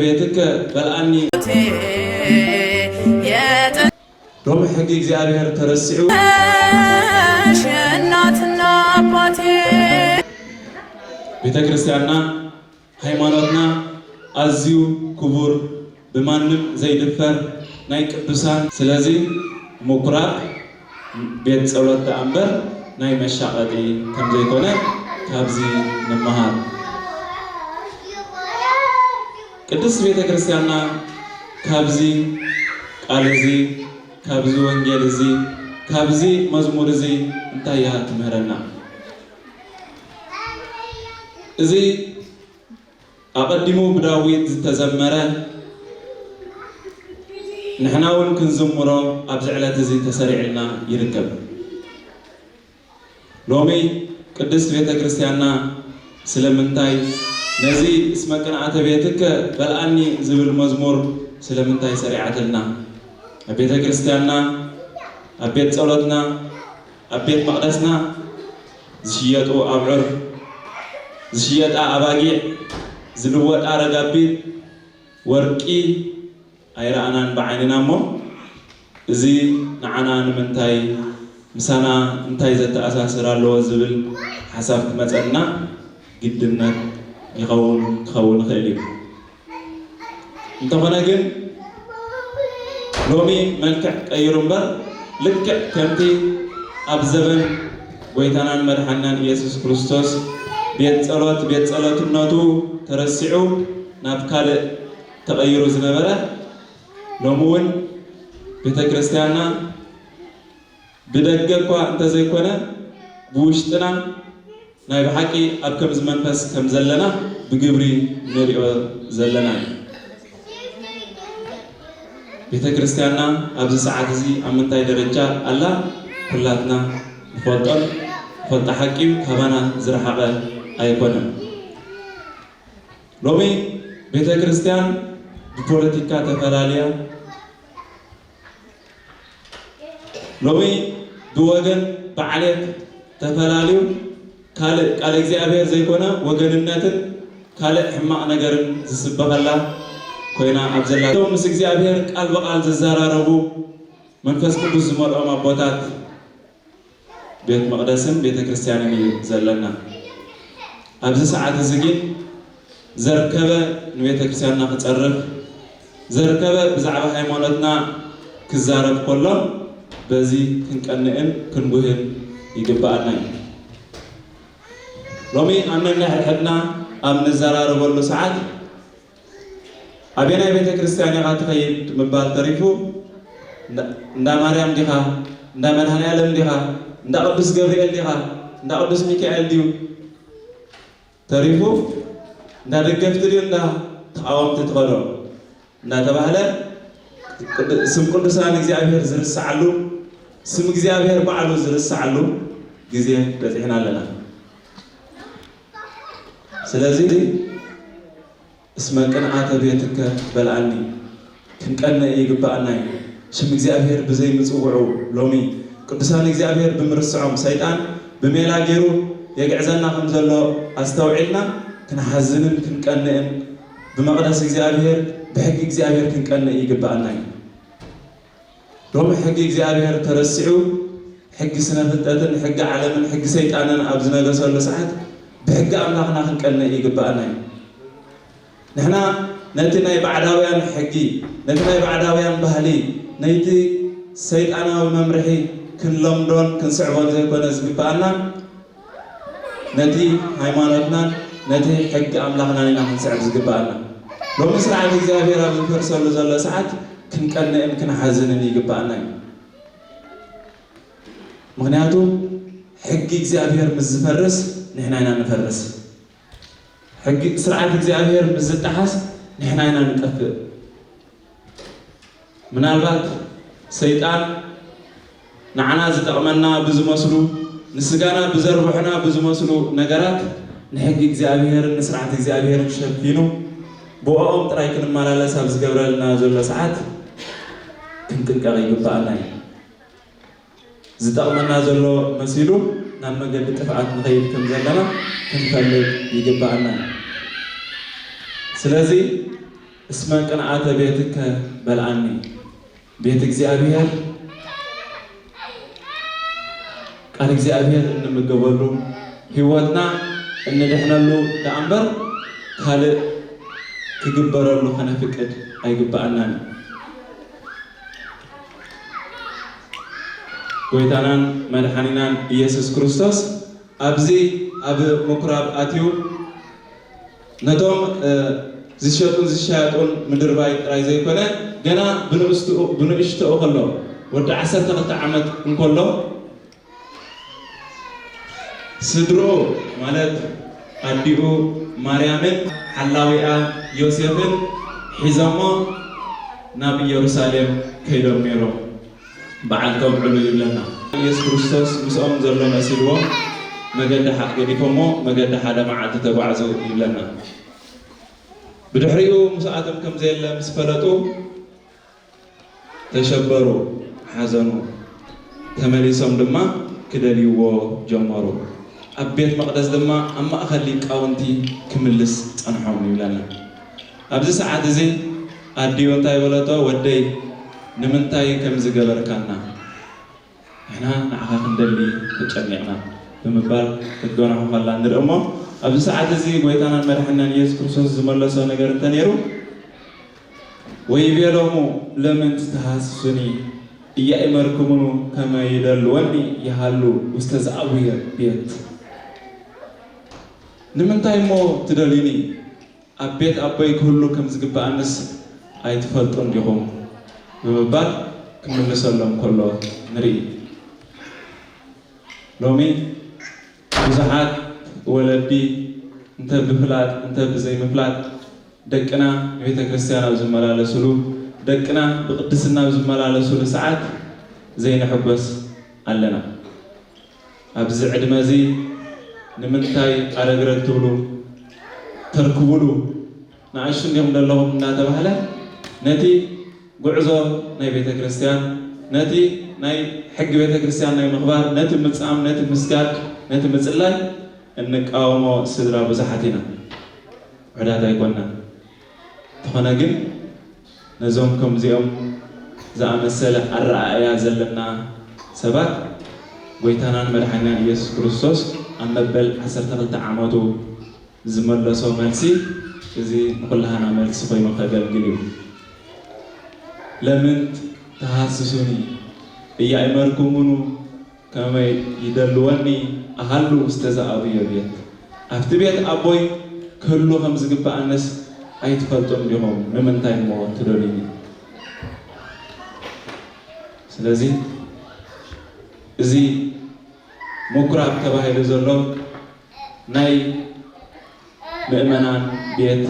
ቤትከ በልዓኒ። ሎሚ ሕጊ እግዚኣብሔር ተረሲዑ። እናትና ኣባቴ ቤተ ክርስቲያንና ሃይማኖትና ኣዝዩ ክቡር፣ ብማንም ዘይድፈር ናይ ቅዱሳን። ስለዚ ምኩራብ ቤት ጸሎት ደኣ እምበር ናይ መሻቐጢ ከም ዘይኮነ ካብዚ ንመሃር። ቅድስት ቤተ ክርስቲያንና ካብዚ ቃል እዚ፣ ካብዚ ወንጌል እዚ፣ ካብዚ መዝሙር እዚ እንታይ እያ ትምህረና? እዚ ኣቐዲሙ ብዳዊት ዝተዘመረ ንሕና እውን ክንዝምሮ ኣብዚ ዕለት እዚ ተሰሪዕልና ይርከብ። ሎሚ ቅድስት ቤተ ክርስቲያንና ስለምንታይ ነዚ እስመ ቅንዓተ ቤትከ በልዓኒ ዝብል መዝሙር ስለምንታይ ሰሪዓትልና? ኣብ ቤተ ክርስቲያንና፣ ኣብ ቤት ጸሎትና፣ ኣብ ቤት መቕደስና ዝሽየጡ ኣብዑር፣ ዝሽየጣ ኣባጊዕ፣ ዝልወጣ ረጋቢት፣ ወርቂ ኣይረኣናን ብዓይንና እሞ፣ እዚ ንዓና ንምንታይ፣ ምሳና እንታይ ዘተኣሳስር ኣለዎ ዝብል ሓሳብ ክመጸና ግድነት ይኸውን፣ ክኸውን ይኽእል እዩ። እንተኾነ ግን ሎሚ መልክዕ ቀይሩ እምበር፣ ልክዕ ከምቲ ኣብ ዘበን ጎይታናን መድሓንናን ኢየሱስ ክርስቶስ ቤት ጸሎት፣ ቤት ጸሎትነቱ ተረሲዑ ናብ ካልእ ተቐይሩ ዝነበረ፣ ሎሚ እውን ቤተ ክርስቲያንና ብደገ እኳ እንተዘይኮነ፣ ብውሽጥና ናይ ብሓቂ ኣብ ከምዚ መንፈስ ከም ዘለና ብግብሪ ንሪኦ ዘለና እዩ። ቤተ ክርስቲያንና ኣብዚ ሰዓት እዚ ኣብ ምንታይ ደረጃ ኣላ? ኩላትና ንፈልጦን ንፈልጦ ሓቂ እዩ። ካባና ዝረሓቐ ኣይኮነን። ሎሚ ቤተ ክርስቲያን ብፖለቲካ ተፈላልያ፣ ሎሚ ብወገን ብዓሌት ተፈላልዩ፣ ካልእ ቃል እግዚኣብሔር ዘይኮነ ወገንነትን ካልእ ሕማቕ ነገርን ዝስበኸላ ኮይና ኣብ ዘላ፣ እቶም ምስ እግዚኣብሔር ቃል ብቓል ዝዘራረቡ መንፈስ ቅዱስ ዝመልኦም ኣቦታት ቤት መቕደስን ቤተ ክርስቲያንን እዩ ዘለና። ኣብዚ ሰዓት እዚ ግን ዘርከበ ንቤተ ክርስቲያንና ክጸርፍ፣ ዘርከበ ብዛዕባ ሃይማኖትና ክዛረብ ከሎ፣ በዚ ክንቀንእን ክንጉህን ይግብኣና እዩ። ሎሚ ኣብ ነንሕድሕድና ኣብ ንዘራረበሉ ሰዓት፣ ኣበየናይ ቤተ ክርስቲያን ኢኻ ትኸይድ ምባል ተሪፉ፣ እንዳ፣ እንዳ ማርያም ዲኻ፣ እንዳ መድኃኔ ዓለም ዲኻ፣ እንዳ ቅዱስ ገብርኤል ዲኻ፣ እንዳ ቅዱስ ሚካኤል ድዩ ተሪፉ፣ እንዳ ደገፍቲ ድዩ እንዳ ተቓወምቲ ትኸዶ እንዳተባህለ፣ ቅዱ-፣ ስም ቅዱሳን እግዚኣብሔር ዝርሳዓሉ፣ ስም እግዚኣብሔር ባዕሉ ዝርሳዓሉ ግዜ በጺሕና ኣለና። ስለዚ እስመ ቅንዓተ ቤትከ በልዓኒ፣ ክንቀንእ ይግብኣና እዩ። ሽም እግዚኣብሔር ብዘይ ምጽውዑ፣ ሎሚ ቅዱሳን እግዚኣብሔር ብምርስዖም፣ ሰይጣን ብሜላ ገይሩ የግዕዘና ከም ዘሎ ኣስተውዒልና፣ ክንሓዝንን ክንቀንእን፣ ብመቕደስ እግዚኣብሔር፣ ብሕጊ እግዚኣብሔር ክንቀንእ ይግብኣና እዩ። ሎሚ ሕጊ እግዚኣብሔር ተረሲዑ፣ ሕጊ ስነ ፍልጠትን ሕጊ ዓለምን ሕጊ ሰይጣንን ኣብ ዝነገሰሉ ሰዓት፣ ብሕጊ ኣምላኽና ክንቀንእ ይግብኣና እዩ። ንሕና ነቲ ናይ ባዕዳውያን ሕጊ፣ ነቲ ናይ ባዕዳውያን ባህሊ፣ ነይቲ ሰይጣናዊ መምርሒ ክንለምዶን ክንስዕቦን ዘይኮነ ዝግብኣና፣ ነቲ ሃይማኖትናን ነቲ ሕጊ ኣምላኽናን ኢና ክንስዕብ ዝግብኣና። ሎሚ ስርዓት እግዚኣብሔር ኣብ ዝፈርሰሉ ዘሎ ሰዓት ክንቀንእን ክንሓዝንን ይግብኣና እዩ። ምኽንያቱ ሕጊ እግዚኣብሔር ምስ ዝፈርስ ንሕና ኢና ንፈርስ። ሕጊ፣ ስርዓት እግዚኣብሔር ምስ ዝጠሓስ ንሕና ኢና ንጠፍእ። ምናልባት ሰይጣን ንዓና ዝጠቕመና ብዝመስሉ፣ ንስጋና ብዘርብሑና ብዝመስሉ ነገራት ንሕጊ እግዚኣብሔርን ንስርዓት እግዚኣብሔርን ሸፊኑ ብኦኦም ጥራይ ክንመላለስ ኣብ ዝገብረልና ዘሎ ሰዓት ክንጥንቀቕ ይግብኣና እዩ። ዝጠቕመና ዘሎ መሲሉ ናብ መገዲ ጥፍኣት ንኸይድ ከም ዘለና ክንፈልጥ ይግብኣና እዩ። ስለዚ እስመ ቅንዓተ ቤትከ በልዓኒ። ቤት እግዚኣብሔር፣ ቃል እግዚኣብሔር እንምገበሉ፣ ህይወትና እንድሕነሉ ደኣ እምበር ካልእ ክግበረሉ ከነፍቅድ ኣይግብኣናን። ጎይታናን መድሓኒናን ኢየሱስ ክርስቶስ ኣብዚ ኣብ ምኩራብ ኣትዩ ነቶም ዝሸጡን ዝሻየጡን ምድርባይ ጥራይ ዘይኮነ፣ ገና ብንእሽትኡ ከሎ፣ ወዲ ዓሰርተ ክልተ ዓመት እንከሎ፣ ስድርኡ ማለት ኣዲኡ ማርያምን ሓላዊኣ ዮሴፍን ሒዞሞ ናብ ኢየሩሳሌም ከይዶም ነይሮም። በዓል ከብዕሉ ይብለና። ኢየሱስ ክርስቶስ ምስኦም ዘሎ መሲልዎም መገዲ ሓቕ ገዲፎሞ መገዲ ሓደ መዓልቲ ተጓዕዙ ይብለና። ብድሕሪኡ ምስኣቶም ከም ዘየለ ምስ ፈለጡ ተሸበሩ፣ ሓዘኑ። ተመሊሶም ድማ ክደልይዎ ጀመሩ። ኣብ ቤት መቕደስ ድማ ኣብ ማእከል ሊቃውንቲ ክምልስ ጸንሖም ይብለና። ኣብዚ ሰዓት እዚ ኣዲኡ እንታይ በለቶ? "ወደይ ንምንታይ ከምዚ ገበርካና? ንሕና ንዓኻ ክንደሊ ተጨኒቕና" ብምባል ክትገንሖ ከላ ንርኢ እሞ፣ ኣብዚ ሰዓት እዚ ጎይታናን መድሓኒናን ኢየሱስ ክርስቶስ ዝመለሶ ነገር እንተነይሩ፣ "ወይቤሎሙ ለምንት ተሃስሱኒ ኢያእመርኩምኑ ከመ ይደልወኒ ይሃሉ ውስተ ዘአቡየ ቤት?" ንምንታይ እሞ ትደልዩኒ? ኣብ ቤት ኣቦይ ክህሉ ከም ዝግብኣንስ ኣይትፈልጡን ዲኹም? ብምባል ክምልሰሎም ከሎ ንርኢ። ሎሚ ብዙሓት ወለዲ እንተ ብፍላጥ እንተ ብዘይምፍላጥ ደቅና ንቤተ ክርስቲያን ኣብ ዝመላለሱሉ፣ ደቅና ብቅድስና ኣብ ዝመላለሱሉ ሰዓት ዘይንሕጎስ ኣለና። ኣብዚ ዕድመ እዚ ንምንታይ ኣረግረግ ትብሉ? ተርክቡሉ፣ ንኣሽቱ እንዲኹም ዘለኹም እናተባህለ ነቲ ጉዕዞ ናይ ቤተ ክርስቲያን፣ ነቲ ናይ ሕጊ ቤተ ክርስቲያን ናይ ምኽባር፣ ነቲ ምጻም፣ ነቲ ምስጋድ፣ ነቲ ምጽላይ እንቃወሞ ስድራ ብዙሓት ኢና። ውሑዳት ኣይኮንናን። እንተኾነ ግን ነዞም ከምዚኦም ዝኣመሰለ ኣረኣእያ ዘለና ሰባት ጎይታናን መድሓኒናን ኢየሱስ ክርስቶስ ኣብ መበል ዓሰርተ ክልተ ዓመቱ ዝመለሶ መልሲ እዚ ንኹላህና መልሲ ኮይኑ ከገልግል እዩ። ለምንት ተሃስሱኒ እያእመርኩምኑ ከመ ይደልወኒ ኣሃሉ ውስተ ዘአቡየ ቤት፣ ኣብቲ ቤት ኣቦይ ክህሉ ከም ዝግብኣንስ ኣይትፈልጡን ዲኹም? ንምንታይ እሞ ትደልዩኒ? ስለዚ እዚ ምኩራብ ተባሂሉ ዘሎ ናይ ምእመናን ቤት፣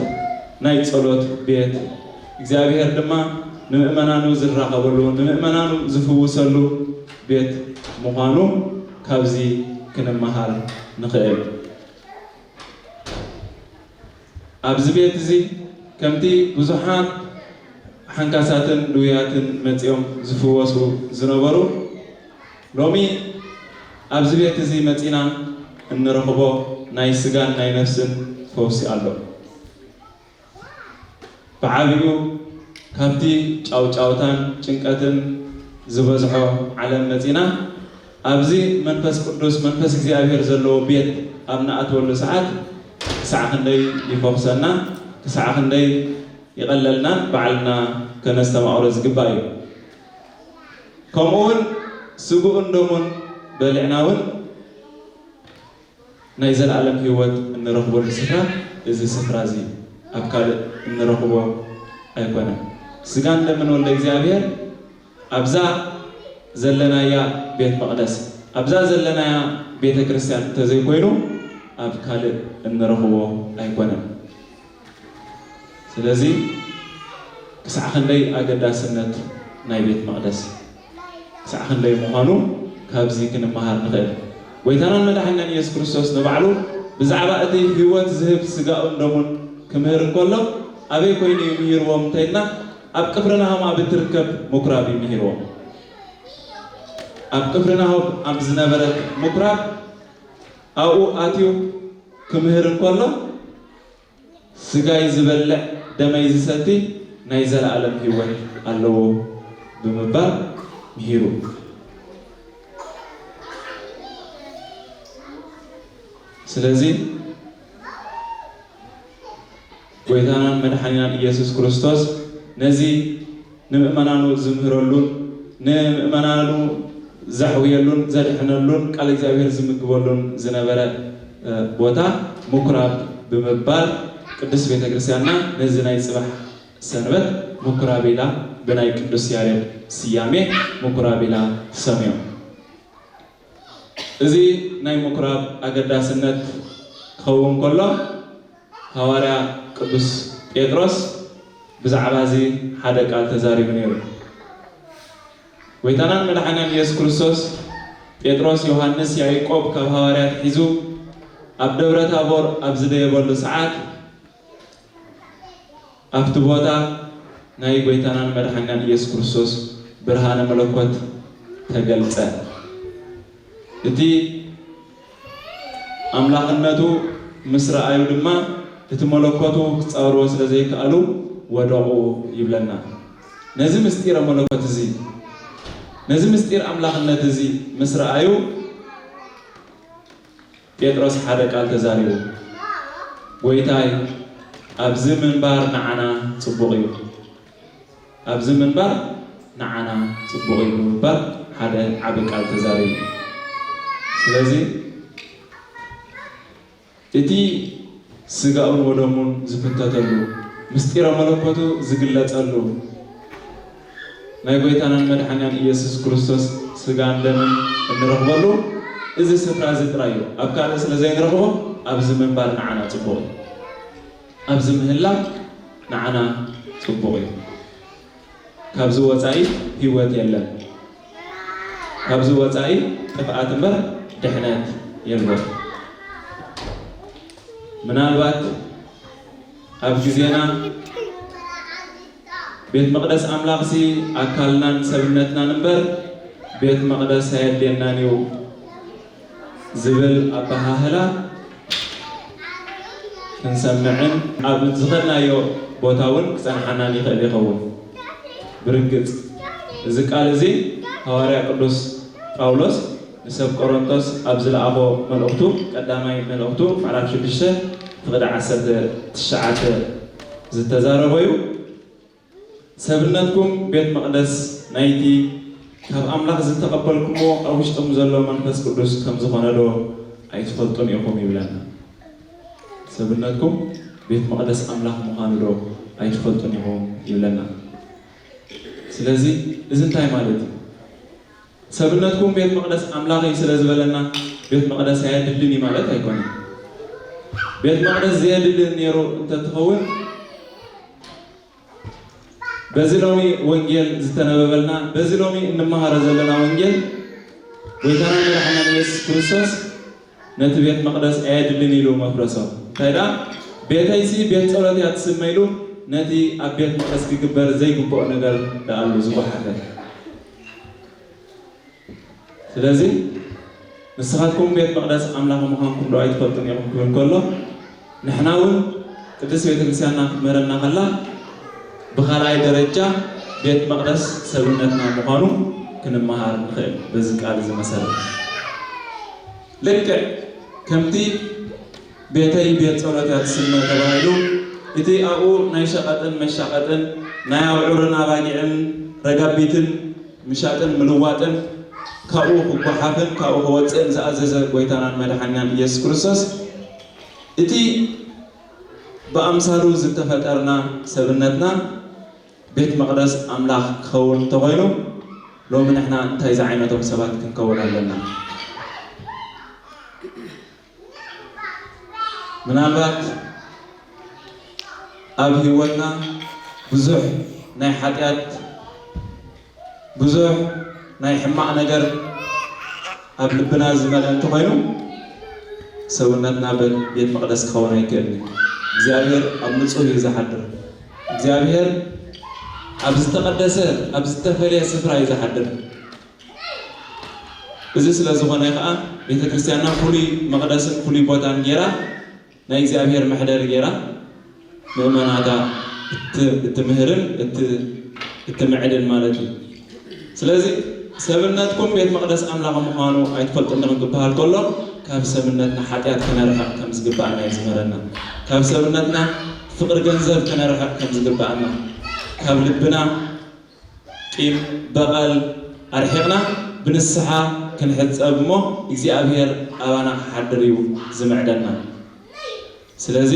ናይ ጸሎት ቤት፣ እግዚኣብሔር ድማ ንምእመናኑ ዝራኸበሉ፣ ንምእመናኑ ዝፍውሰሉ ቤት ምዃኑ ካብዚ ክንመሃር ንኽእል። ኣብዚ ቤት እዚ ከምቲ ብዙሓት ሓንካሳትን ድውያትን መጺኦም ዝፍወሱ ዝነበሩ፣ ሎሚ ኣብዚ ቤት እዚ መጺና እንረኽቦ ናይ ስጋን ናይ ነፍስን ፈውሲ ኣሎ። ብዓቢኡ ካብቲ ጫውጫውታን ጭንቀትን ዝበዝሖ ዓለም መጺና፣ ኣብዚ መንፈስ ቅዱስ፣ መንፈስ እግዚኣብሔር ዘለዎ ቤት ኣብ ንኣትወሉ ሰዓት፣ ክሳዕ ክንደይ ይፈውሰና፣ ክሳዕ ክንደይ ይቐለልናን ባዕልና ከነስተማቕሮ ዝግባእ እዩ። ከምኡ እውን ስግኡን ደሙን በሊዕና እውን ናይ ዘለኣለም ህይወት እንረኽበሉ ስፍራ እዚ ስፍራ እዚ ኣብ ካልእ እንረኽቦ ኣይኮነን። ስጋን ደምን ወልደ እግዚኣብሔር ኣብዛ ዘለናያ ቤት መቕደስ፣ ኣብዛ ዘለናያ ቤተ ክርስቲያን እንተዘይኮይኑ ኣብ ካልእ እንረኽቦ ኣይኮነን። ስለዚ ክሳዕ ክንደይ ኣገዳስነት ናይ ቤት መቕደስ፣ ክሳዕ ክንደይ ምዃኑ ካብዚ ክንመሃር ንኽእል። ጎይታናን መድሓኒናን ኢየሱስ ክርስቶስ ንባዕሉ ብዛዕባ እቲ ህይወት ዝህብ ስጋኡን ደሙን ክምህር እንከሎ ኣበይ ኮይኑ እዩ ምሂርዎም እንተኢልና፣ ኣብ ቅፍርናሆም ኣብ እትርከብ ምኩራብ እዩ ምሂርዎም። ኣብ ቅፍርናሆም ኣብ ዝነበረት ምኩራብ ኣብኡ ኣትዩ ክምህር እንከሎ ስጋይ ዝበልዕ ደመይ ዝሰቲ ናይ ዘለኣለም ህይወት ኣለዎ ብምባል ምሂሩ። ስለዚ ጎይታናን መድሓኒናን ኢየሱስ ክርስቶስ ነዚ ንምእመናኑ ዝምህረሉን ንምእመናኑ ዘሕውየሉን ዘድሕነሉን ቃል እግዚኣብሔር ዝምግበሉን ዝነበረ ቦታ ምኩራብ ብምባል ቅድስት ቤተ ክርስቲያንና ነዚ ናይ ጽባሕ ሰንበት ምኩራብ ኢላ ብናይ ቅዱስ ያሬድ ስያሜ ምኩራብ ኢላ ትሰምዮ። እዚ ናይ ምኩራብ ኣገዳስነት ክኸውን ከሎ ሃዋርያ ቅዱስ ጴጥሮስ ብዛዕባ እዚ ሓደ ቃል ተዛሪቡ ነይሩ። ጎይታናን መድሓኒናን ኢየሱስ ክርስቶስ ጴጥሮስ፣ ዮሃንስ፣ ያዕቆብ ካብ ሃዋርያት ሒዙ ኣብ ደብረ ታቦር ኣብ ዝደየበሉ ሰዓት ኣብቲ ቦታ ናይ ጎይታናን መድሓኒናን ኢየሱስ ክርስቶስ ብርሃነ መለኮት ተገልጸ። እቲ ኣምላኽነቱ ምስ ረኣዩ ድማ እቲ መለኮቱ ክጻወርዎ ስለ ዘይከኣሉ ወደቑ ይብለና። ነዚ ምስጢረ መለኮት እዚ ነዚ ምስጢር ኣምላኽነት እዚ ምስ ረኣዩ ጴጥሮስ ሓደ ቃል ተዛሪቡ፣ ጎይታይ፣ ኣብዚ ምንባር ንዓና ጽቡቕ እዩ። ኣብዚ ምንባር ንዓና ጽቡቕ እዩ ብምባል ሓደ ዓቢ ቃል ተዛሪቡ። ስለዚ እቲ ስጋኡን ወደሙን ዝፍተተሉ፣ ምስጢረ መለኮቱ ዝግለጸሉ፣ ናይ ጎይታናን መድሓኒናን ኢየሱስ ክርስቶስ ስጋን ደምን እንረኽበሉ እዚ ስፍራ እዚ ጥራይ እዩ። ኣብ ካልእ ስለ ዘይንረኽቦ ኣብዚ ምንባር ንዓና ጽቡቕ እዩ። ኣብዚ ምህላው ንዓና ጽቡቕ እዩ። ካብዚ ወጻኢ ህይወት የለን። ካብዚ ወጻኢ ጥፍኣት እምበር ድሕነት የለን። ምናልባት ኣብ ግዜና ቤት መቕደስ ኣምላኽሲ ኣካልናን ሰብነትናን እምበር ቤት መቕደስ ኣየድልየናን እዩ ዝብል ኣበሃህላ ክንሰምዕን ኣብ ዝኸድናዮ ቦታ እውን ክጸንሓናን ይኽእል ይኸውን። ብርግጽ እዚ ቃል እዚ ሃዋርያ ቅዱስ ጳውሎስ ንሰብ ቆሮንቶስ ኣብ ዝለኣኾ መልእኽቱ፣ ቀዳማይ መልእኽቱ ምዕራፍ ሽዱሽተ ፍቕዲ ዓሰርተ ትሽዓተ ዝተዛረቦ እዩ። ሰብነትኩም ቤት መቕደስ ናይቲ ካብ ኣምላኽ ዝተቐበልኩምዎ ኣብ ውሽጥኩም ዘሎ መንፈስ ቅዱስ ከም ዝኾነ ዶ ኣይትፈልጡን ኢኹም ይብለና። ሰብነትኩም ቤት መቕደስ ኣምላኽ ምዃኑ ዶ ኣይትፈልጡን ኢኹም ይብለና። ስለዚ እዚ እንታይ ማለት እዩ? ሰብነትኩም ቤት መቕደስ ኣምላኽ እዩ ስለ ዝበለና ቤት መቕደስ ኣየድልን እዩ ማለት ኣይኮነን። ቤት መቕደስ ዘየድልን ነይሩ እንተትኸውን በዚ ሎሚ ወንጌል ዝተነበበልና፣ በዚ ሎሚ እንመሃሮ ዘለና ወንጌል ጎይታና መድሓና ኢየሱስ ክርስቶስ ነቲ ቤት መቕደስ ኣየድልን ኢሉ መፍረሶ። እንታይ ደኣ ቤተይሲ ቤት ጸሎት እያ ትስመ ኢሉ ነቲ ኣብ ቤት መቕደስ ክግበር ዘይግብኦ ነገር ደኣሉ ዝጓሓፈ። ስለዚ ንስኻትኩም ቤት መቕደስ ኣምላኽ ምዃንኩም ዶ ኣይትፈልጡን ኢኹም ክብል ከሎ ንሕና እውን ቅድስት ቤተ ክርስቲያንና ክትምህረና ከላ ብኻልኣይ ደረጃ ቤት መቕደስ ሰብነትና ምዃኑ ክንመሃር ንኽእል። በዚ ቃል እዚ መሰረት ልክዕ ከምቲ ቤተይ ቤት ጸሎት እያ ትስመ ተባሂሉ እቲ ኣብኡ ናይ ሸቐጥን መሻቐጥን ናይ ኣብዑርን ኣባጊዕን ረጋቢትን ምሻጥን ምልዋጥን ካብኡ ክጓሓፍን ካብኡ ክወፅእን ዝኣዘዘ ጎይታናን መድሓኒናን ኢየሱስ ክርስቶስ እቲ ብኣምሳሉ ዝተፈጠርና ሰብነትና ቤት መቕደስ ኣምላኽ ክኸውን እንተኾይኑ ሎሚ ንሕና እንታይ ዝዓይነቶም ሰባት ክንከውን ኣለና? ምናልባት ኣብ ህይወትና ብዙሕ ናይ ሓጢኣት ብዙሕ ናይ ሕማቕ ነገር ኣብ ልብና ዝመልአ እንተኾይኑ ሰውነትና በ- ቤት መቕደስ ክኸውን ኣይክእልን እዩ። እግዚኣብሔር ኣብ ንጹህ እዩ ዝሓድር። እግዚኣብሔር ኣብ ዝተቐደሰ ኣብ ዝተፈለየ ስፍራ እዩ ዝሓድር። እዚ ስለ ዝኾነ ከዓ ቤተ ክርስቲያንና ፍሉይ መቕደስን ፍሉይ ቦታን ገይራ ናይ እግዚኣብሔር መሕደሪ ገይራ ምእመናታ እትምህርን እትምዕድን ማለት እዩ። ስለዚ ሰብነትኩም ቤት መቕደስ ኣምላኽ ምዃኑ ኣይትፈልጡ እንዲኹም ክበሃል ከሎ፣ ካብ ሰብነትና ሓጢኣት ክነርሕቕ ከም ዝግባኣና እዩ ዝምህረና። ካብ ሰብነትና ፍቕሪ ገንዘብ ክነርሕቕ ከም ዝግባኣና፣ ካብ ልብና ቂም በቐል ኣርሒቕና ብንስሓ ክንሕጸብ እሞ እግዚኣብሔር ኣባና ክሓድር እዩ ዝምዕደና። ስለዚ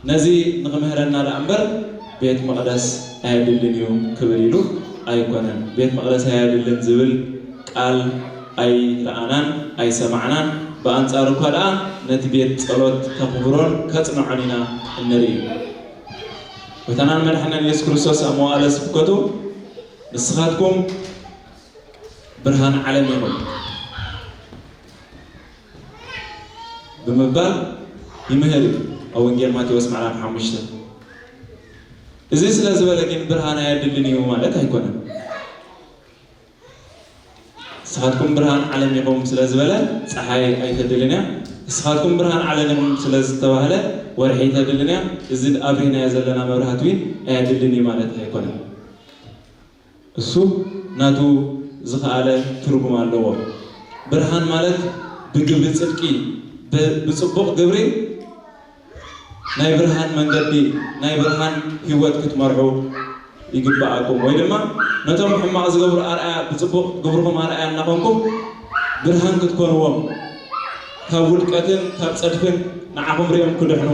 ነዚ ንኽምህረና ደኣ እምበር ቤት መቕደስ ኣየድልን እዩ ክብል ኢሉ ኣይኮነን። ቤት መቕደስ ኣየድልን ዝብል ቃል ኣይረኣናን ኣይሰማዕናን። ብኣንጻሩ እኳ ደኣ ነቲ ቤት ጸሎት ከኽብሮን ከጽንዖን ኢና እንርኢ። ጎይታናን መድሓናን የሱስ ክርስቶስ ኣብ መዋእለ ስብከቱ ንስኻትኩም ብርሃን ዓለም ኢኹም ብምባል ይምህር እዩ ኣብ ወንጌል ማቴዎስ ምዕራፍ ሓሙሽተ። እዚ ስለ ዝበለ ግን ብርሃን ኣየድልን እዩ ማለት ኣይኮነን። ንስኻትኩም ብርሃን ዓለም ኢኹም ስለ ዝበለ ፀሓይ ኣይተድልን እያ። ንስኻትኩም ብርሃን ዓለም ኢኹም ስለ ዝተባህለ ወርሒ ኣይተድልን እያ። እዚ ኣብሪናዮ ዘለና መብራህቲ እውን ኣየድልን እዩ ማለት ኣይኮነን። እሱ ናቱ ዝኸኣለ ትርጉም ኣለዎ። ብርሃን ማለት ብግብሪ ጽድቂ፣ ብ-፣ ብጽቡቕ ግብሪ ናይ ብርሃን መንገዲ፣ ናይ ብርሃን ህይወት ክትመርሑ ይግብኣኩም። ወይ ድማ ነቶም ሕማቕ ዝገብሩ ኣርኣያ፣ ብጽቡቕ ግብርኹም ኣርኣያ እናኾንኩም ብርሃን ክትኮንዎም፣ ካብ ውድቀትን ካብ ጸድፍን ንዓኹም ሪኦም ክድሕኑ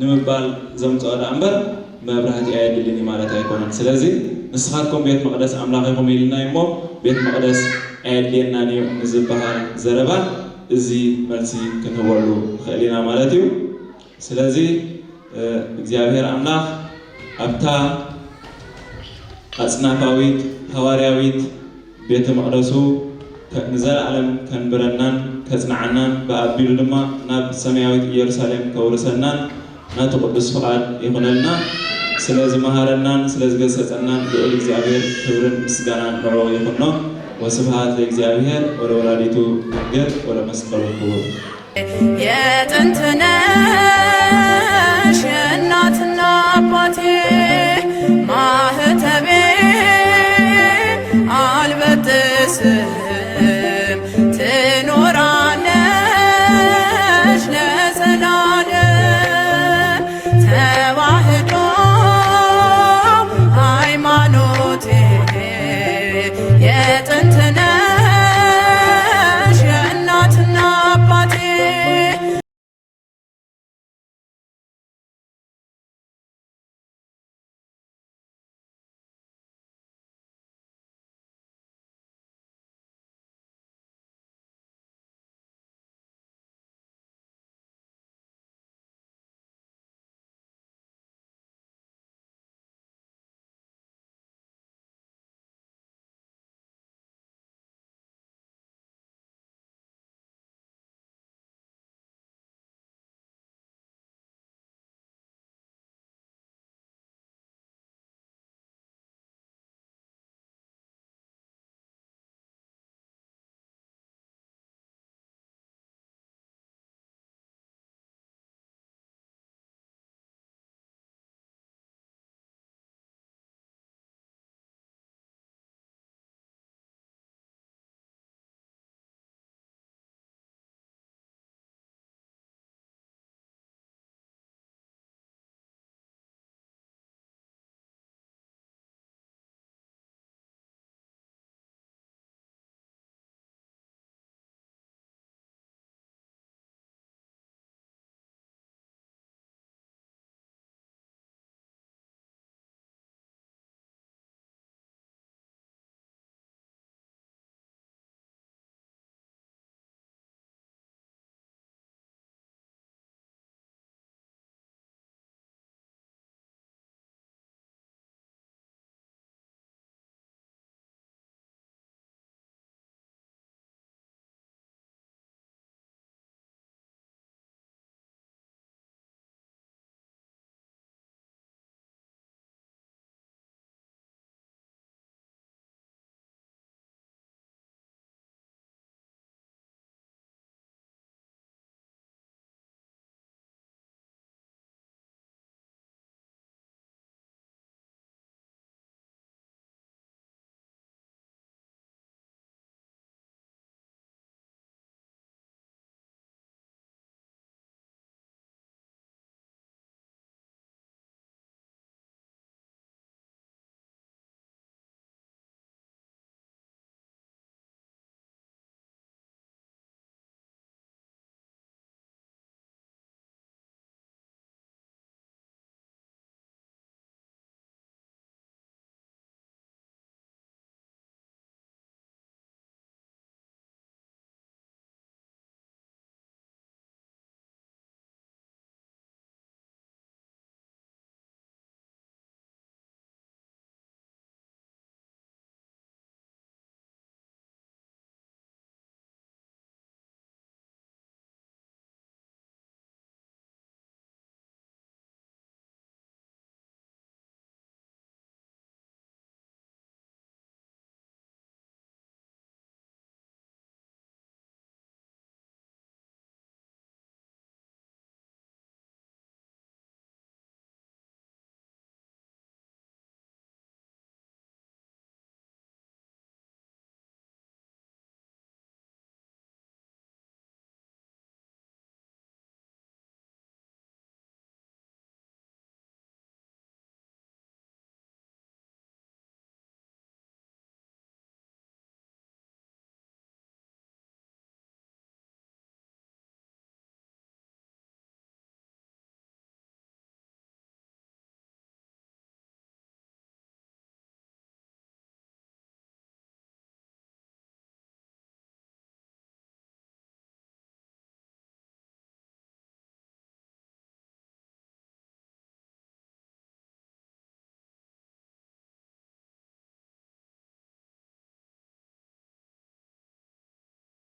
ንምባል ዘምጽኦ ደኣ እምበር መብራህቲ ኣየድልን እዩ ማለት ኣይኮነን። ስለዚ ንስኻትኩም ቤት መቕደስ ኣምላኽ ኢኹም ኢልና እሞ ቤት መቕደስ ኣየድልየናን እዩ ንዝበሃል ዘረባ እዚ መልሲ ክንህበሉ ንኽእል ኢና ማለት እዩ። ስለዚ፣ እ፣ እግዚኣብሔር ኣምላኽ ኣብታ ኣጽናፋዊት ሃዋርያዊት ቤተ መቕደሱ ከ-፣ ንዘለዓለም ከንብረናን ከጽንዓናን ብኣቢሉ ድማ ናብ ሰማያዊት ኢየሩሳሌም ከውርሰናን ናቱ ቅዱስ ፍቓድ ይኹነልና። ስለ ዝመሃረናን ስለ ዝገሰጸናን ልዑል እግዚኣብሔር ክብርን ምስጋናን ንዕኡ ይኹኖ። ወስብሐት ለእግዚኣብሔር ወለወላዲቱ ድንግል ወለመስቀሉ ክቡር። የጥንት ነው